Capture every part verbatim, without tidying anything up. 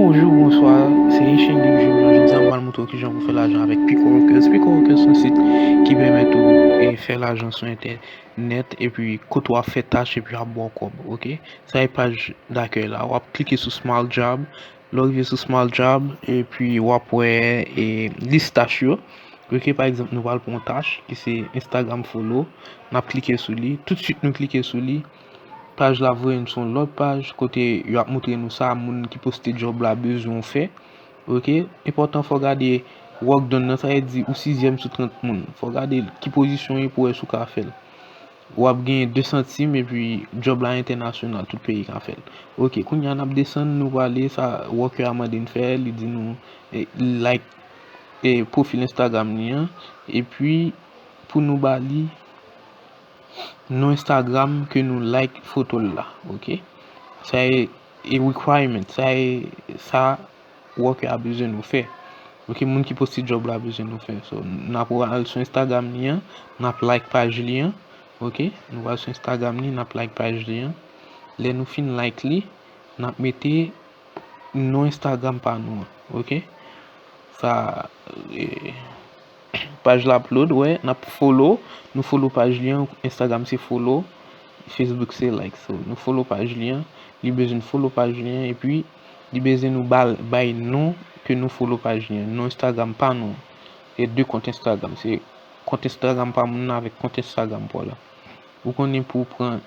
Bonjou, bonswa, se Echange Junior. Jodi a, m pral montre w kijan pou fè lajan avèk Pico Workers. Pico Workers se yon sit ki pèmèt ou e, fè lajan sou entènèt epi kote w ap fè tach epi y ap ba w kòb, oke? Sa e paj dakèy la. W ap klike sou Smart Job. Lè w rive sou Smart Job, epi w ap wè e, lis tach yo. Oke, pa egzanp, nou pral pran yon tach ki se Instagram follow. N ap klike sou li. Toutswit nou klike sou li. Paj la voye n sou yon lòt paj kote yo ap montre nou sa moun ki poste djòb la bezwen w fè. Oke? Enpòtan fò w gade work done nan, sa vle di ou sizyèm sou trant moun. Fò w gade ki pozisyon w ye pou w wè si w ka fè l. W ap gen de santim epi djòb la entènasyonal, tout peyi ka fè l. Oke, kounye a n ap desann, nou prale sa worker a mande n fè, li di nou e, like e, pwofil Instagram li an, epi pou nou ba li non Instagram ke nou like foto l la, oke? Sa e, e requirement, sa e sa worker a bezwen nou fè. Oke, moun ki poste djòb la bezwen nou fè. So, n ap al sou Instagram li an, n ap like paj li an, oke? Nou pral sou Instagram li, n ap like paj li an. Lè nou fin like li, n ap mete non Instagram pa nou an, oke? Sa, e, paj la upload, wè, n ap follow, nou follow paj li an, Instagram se follow, Facebook se like. So, nou follow paj li an, li bezwen follow paj li an, epi li bezwen nou ba l, bay non ke nou follow paj li an, non Instagram pa nou an. E de kont Instagram, se kont Instagram pa moun nan avèk kont Instagram pa w la. Ou konnen pou w pran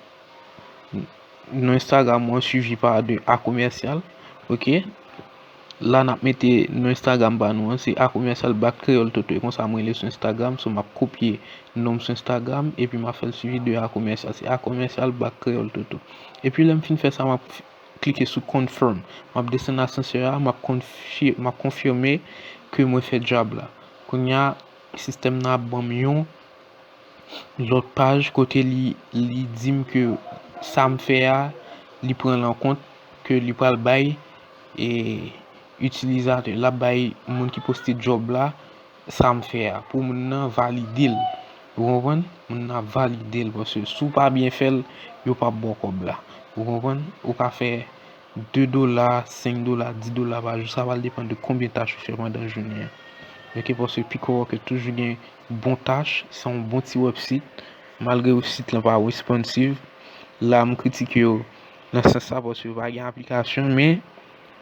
non Instagram ou an swivi pa de a komèsyal, oke? La n ap mete non Instagram pa nou an, se a komèsyal bak kreyòl toto. E konsa mwen rele sou Instagram, so m ap kopye non m sou Instagram, epi m ap fè l swivi de a komèsyal, se a komèsyal bak kreyòl toto. Epi lè m fin fè sa, m ap f-, klike sou confirm. M ap desann asansè a, m ap konfi-, m ap konfime ke mwen fè djòb la. Kounye a, sistèm nan ap ban m yon lòt paj kote li, li di m ke sa m fè a, li pran l an kont, ke li pral bay e, itilizatè, l ap bay moun ki poste djòb la sa m fè a, pou moun nan valide l. Ou konprann? Moun nan ap valide l, paske si w pa byen fè l, yo p ap ba w kòb la. Ou konprann? Ou ka fè de dola, senk dola, dis dola pa jou, sa pral depann de konbyen tach ou fè pandan jounen an. Oke, paske Pico Worker toujou gen bon tach, se yon bon ti website, malgre sit lan pa responsive. La, m kritike yo nan sans sa, paske yo pa gen aplikasyon, men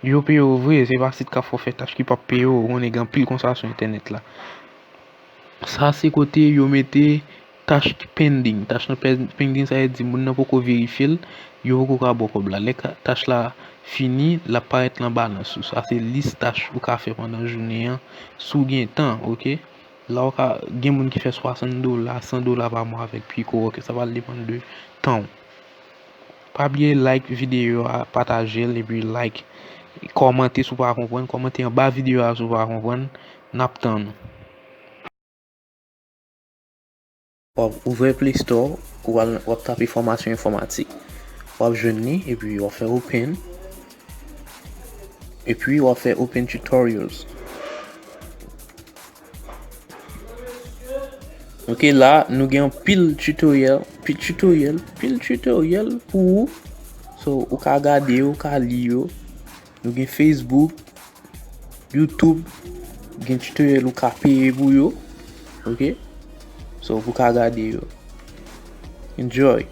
yo peye w vre, se pa sit k ap fè w fè tach ki p ap peye w, ou konnen gen anpil konsa sou entènèt la. Sa se kote yo mete tach ki pending. Tach nan pen-, pending, sa vle di moun nan poko verifye l, yo poko ka ba w kòb la. Lè ka-, tach la fini, l ap parèt nan balans ou. Sa se lis tach ou ka fè pandan jounen an, si w gen tan, oke? La ou ka gen moun ki fè swasann dola, san dola pa mwa avèk Pico Worker, sa pral depann de tan w. Pa bliye like videyo a, pataje l, epi like, kòmante si w pa konprann, kòmante anba videyo a si w pa konprann, n ap tann ou. W ap ouvè Play Store, w al, w ap tape fòmasyon enfòmatik. W ap jwenn li, epi w ap fè open. Epi w ap fè open tutorials. Ok, la, nou gen anpil tutorial, pil tutorial, pil tutorial pou ou. So, ou ka gade yo, ou ka li yo. Nou gen Facebook, YouTube, gen tutorial ou ka peye pou yo. Ok? So, ou ka gade yo. Enjoy.